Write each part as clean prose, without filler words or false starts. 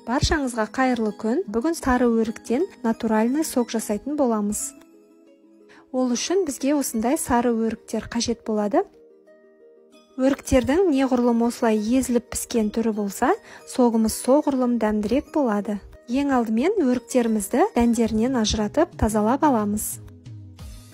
Баршаңызға қайырлы күн. Бүгін сары өріктен натуральный сок жасайтын боламыз. Ол үшін бізге осындай сары өріктер қажет болады. Өріктердің неғұрлым осылай езіліп піскен түрі болса, согымыз соғұрлым дәмдірек болады. Ең алдымен өріктерімізді дәндерінен ажыратып тазалап аламыз.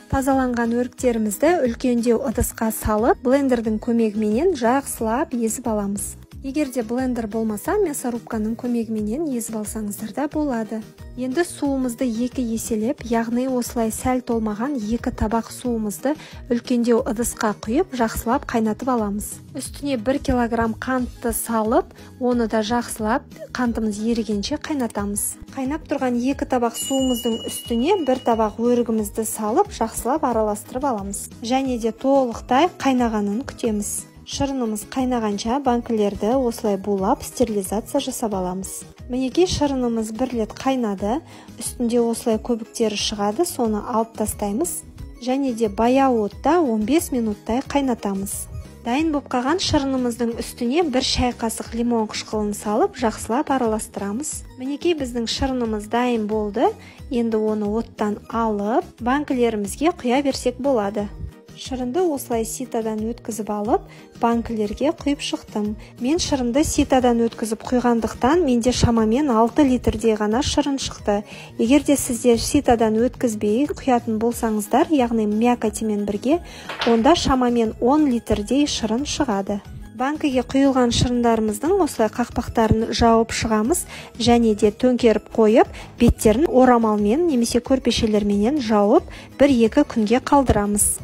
Тазаланған өріктерімізді үлкендеу ыдысқа салып, блендердің көмегіменен жақсылап езіп аламыз. Егер де блендер болмаса, мясорубканың көмегіменен езіп алсаңыздар да болады. Енді суымызды 2 еселеп, яғни осылай сәл толмаған 2 табақ суымызды үлкендеу ыдысқа құйып, жақсылап қайнатып аламыз. Үстіне 1 килограмм қантты салып, оны да жақсылап қантымыз ерігенше қайнатамыз. Қайнап тұрған 2 табақ суымыздың үстіне 1 табақ өрігімізді салып, жақсылап араластырып аламыз. Және де толықтай қайнағанын күтеміз. Шырынымыз қайнағанша банкілерді осылай булап стерилизация жасап аламыз. Мінекей шырынымыз бір рет қайнады, үстінде осылай көбіктері шығады, соны алып тастаймыз. Және де баяу отта 15 минуттай қайнатамыз. Дайын боп қалған шырынымыздың үстіне 1 шай қасық лимон қышқылын салып, жақсылап араластырамыз. Мінекей біздің шырынымыз дайын болды. Енді оны оттан алып, банкілерімізге құя берсек болады. Шырынды осылай ситадан өткізіп алып, банкілерге құйып шықтым. Мен шырынды ситадан өткізіп құйғандықтан менде шамамен 6 литрдей ғана шырын шықты. Егер де сіздер ситадан өткізбей құятын болсаңыздар, яғни мякотимен бірге, онда шамамен 10 литрдей шырын шығады. Банкіге құйылған шырындарымыздың осылай қақпақтарын жауып шығамыз және де төңкеріп қойып, беттерін орамалмен немесе көрпешелерменен жауып, 1-2 күнге қалдырамыз.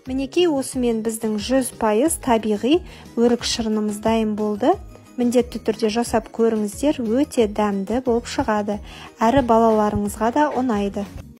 Мінекей осымен біздің 100% табиғи өрік шырынымыз дайын болды. Міндетті түрде жасап көріңіздер, өте дәмді болып шығады. Әрі балаларыңызға да ұнайды.